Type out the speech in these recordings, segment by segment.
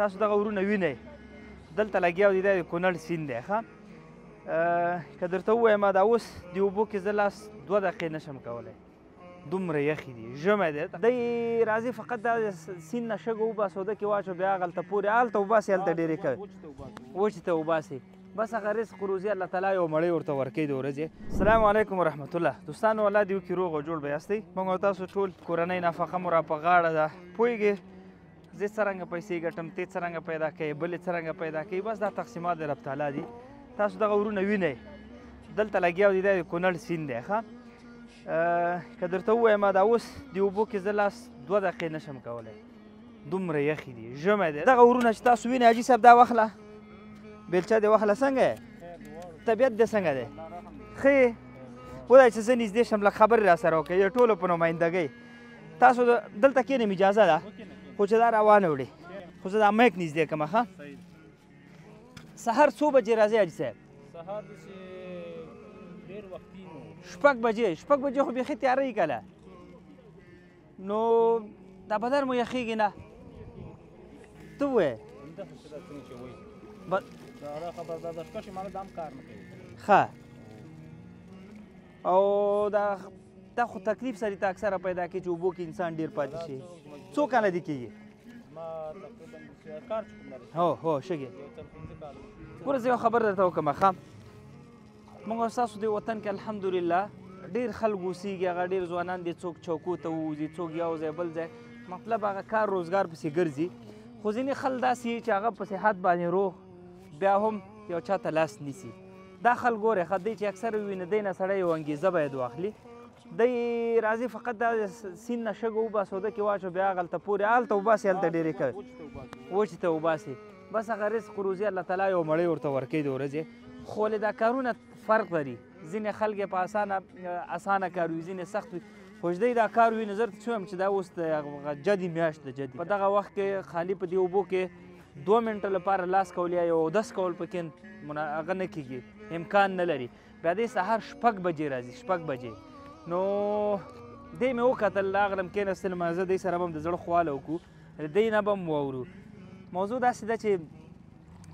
تاسو دغه ورونه وینئ، دلته لګیا دي. دا د کونړ سیند دی. ښه، که درته ووایم دا اوس د اوبو کې زه لاس 2 دقیقې نشم کولی، دومره یخې دي، ژمی دی. دی راځي فقط دا سیند نه شګه وباسي، اوده کې واچو، بیا هغلته پورې هلته وباسي، هلته ډېرې کوي، وچې ته وباسي. بس هغه رزق روزي الله تعالی یو مړۍ ورته ورکوي د ورځې. السلام علیکم ورحمت الله. دوستانو، الله دې وکړي روغ او جوړ به یاستئ. موږ او تاسو ټول کورنۍ نفقه مو را په غاړه ده. پوهېږې زه څرنګه پیسې ګټم، ته څرنګه پیدا کوې، بل یې څرنګه پیدا کوي، بس دا تقسیمات د رب تعالی دي. تاسو دغه ورونه وینئ، دلته لګیا دي. دا د کونړ سیند دی. ښه، که درته ووایم دا اوس د اوبو کې زه لاس 2 دقیقې نشم کولی، دومره یخې دي، ژمی دی. دغه ورونه چې تاسو وینئ، حاجي صاحب دا واخله، بیلچه دې واخله. څنګه یې طبیعت دې څنګه دی؟ ښه یې؟ وایه چې زه نږدې شم، لږ خبرې را سره وکړئ، د ټولو په نمایندګۍ. تاسو دلته کښېنم، اجازه ده، خو چې دا روانه وړي، خو زه دا میک نږدې کړم. ښه، سهار څو بجې راځئ حاجي صاحب؟ سهار داسې ډېر وختي نو 6 بجې. 6 بجې خو بیخي تیاره وي کله، نو دا بدن مو یخېږي نه؟ ته ووایې. دا خبر دا دستکشې ماله دا هم کار نه کوي. ښه، او دا خو تکلیف سړي ته اکثره پیدا کوي چې اوبو کې انسان ډېر پاتې شي. څو کاله دې کېږي؟ زما تقریباً کار چې کوم لري. هو هو، شګې. یو تر 5 کاله. ګوره زه یو خبر درته وکړم. ښه، موږ ستاسو دې وطن کې الحمدلله ډېر خلک اوسېږي، هغه ډېر ځوانان دي، څوک چوکو ته ووځي، څوک یو ځای بل ځای، مطلب هغه کار روزګار پسې ګرځي. خو ځینې خلک داسې چې هغه په صحت باندې روغ بیا هم یو چا ته لاس نیسي. دا خلک ګورې، ښه دی چې اکثره وویني، دی نه سړی یو انګېزه باید واخلي. دی راځي فقط دا سیند نه شګه وباسي، اوده کې واچو، بیا هغلته پورې هلته وباسي، هلته ډېرې کوي، وچې ته وباسي. بس هغه رزق روزي الله تعالی یو مړۍ ورته ورکوي د ورځې. خو ولې دا کارونه فرق لري، ځینې خلک یې په اسانه کار وي، ځینې سخت وي. خو چې دی دا کار وي، نو زه درته څه وایم چې دا اوس د جدي میاشت ده، جدي په دغه وخت کې خالي په دې اوبو کې 2 منټه لپاره لاس کول یا یو اودس کول پکې هغه نه کېږي، امکان نه لري. بیا دی سهار 6 بجې راځي، 6 بجې. نو دی مې وکتل، راغلم کېناستلم، زه دی سره به هم د زړه خواله وکړو، دی نه به هم واورو. موضوع داسې ده چې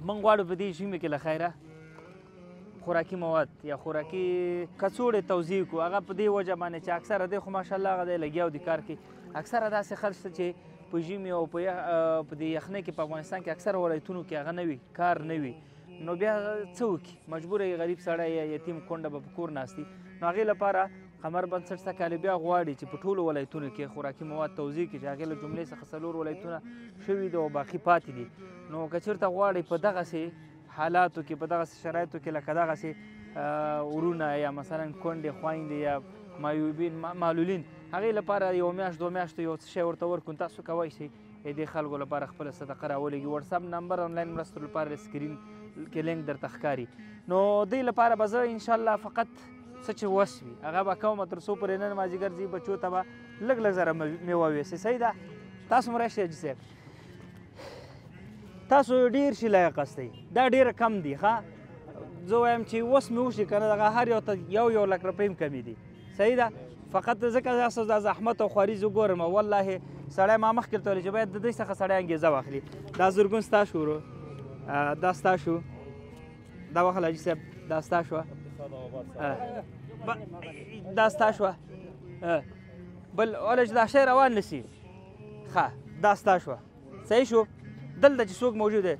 موږ غواړو په دې ژمي کې له خیره خوراکي مواد یا خوراکي کڅوړې توزیع کړو. هغه په دې وجه باندې چې اکثره دی خو ماشاءالله هغه دی لګیا دي کار کوي. اکثره داسې خلک شته چې په ژمي او په دې یخنۍ کې په افغانستان کې اکثره ولایتونو کې هغه نه وي، کار نه وي، نو بیا څه وکړي؟ مجبوره یې، غریب سړی یا یتیم کونډه به په کور ناست دي. نو هغې لپاره قمر بنسټ سږکال بیا غواړي چې په ټولو ولایتونو کې خوراکي مواد توزیع کړي، چې هغې له جملې څخه 4 ولایتونه شوي دي او باقي پاتې دي. نو که چېرته غواړي په دغسې حالاتو کې، په دغسې شرایطو کې، لکه دغسې ورونه یا مثلا کونډې خویندې یا معیوبین معلولین، هغې لپاره یو میاشت 2 میاشتو یو څه شی ورته ورکړو، تاسو کوی شئ دې خلکو لپاره خپله صدقه راولېږي. وټساپ نمبر آنلاین مرستو لپاره سکرین کې لینک درته ښکاري. نو دې لپاره به زه انشاءالله فقط څه چې وس وي هغه به کوم، تر څو پورې نن مازدیګر ځي بچو ته به لږ لږ زره مېوه ویسي. صحیح ده؟ تاسو هم راشئ حاجي صاحب، تاسو ډېر شي لایق یاستئ، دا ډېر کم دي. ښه، زه وایم چې وس مې وشي که نه دغه هر یو ته 1 لک روپۍ هم کمې دي. صحیح ده؟ فقط ځکه تاسو دا زحمت او خواري زه ګورم، والله سړی ما مخکې ورته ویل چې باید د دې څخه سړی انګېزه واخلي. دا زرګون ستا شو ورو، دا ستا شو، دا واخله حاجي صاحب، دا ستا شوه، دا ستا شوه، بل وله چې دا شی روان نه سي. ښه، دا ستا شوه، صحیح شو. دلته چې څوک موجود دی،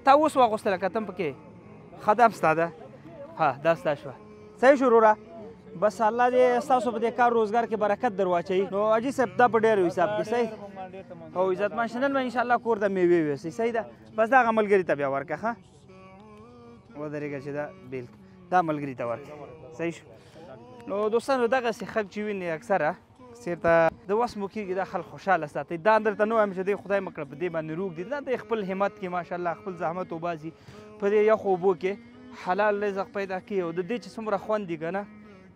تا اوس واغوستله که ته هم پکې؟ ښه، دا هم ستا ده. ها، دا ستا شوه، صحیح شو وروره. بس الله دې ستاسو په دې کار روزګار کې برکت در واچوي. نو حاجي صاحب دا په ډېر حساب کې صحیح او عزتمن شي. نن به انشاءالله کور ته مېوې ویسي. صحیح ده؟ بس دا هغه ملګري ته بیا ورکړه. ښه، ودرېږه چې دا بېل دا ملګري ته ورکړه. صحیح شو. نو دوستانو دغسې خلک چې ویني اکثره چېرته د وس مو کېږي دا خلک خوشحاله ساتي. دا درته نه وایم چې دی خدای مه کړه په دې باندې روږدي، نه، دی خپل همت کې ماشاءالله خپل زحمت وباسي، په دې یخو اوبو کې حلال رزق پیدا کوي، او د دې چې څومره خوند دي که نه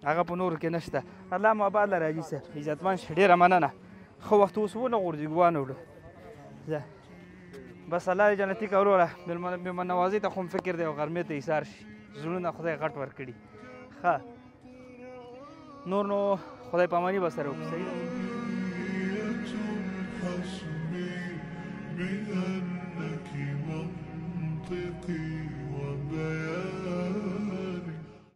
هغه په نورو کې نشته. الله مو اباد لره حاجي صاحب، عزتمن شي. ډېره مننه. ښه وخت اوس ونه غورځېږو، وانه وړو. ځه بس الله دې جنتي کړه وروره. مېلمه نوازۍ ته خو هم فکر دی او غرمې ته ایسار شي، زړونه خدای غټ ورکړي. ښه، نور نو خدای پاماني به سره وکړو. صحیح ده؟ حسبي بأنك منطقي وبياني.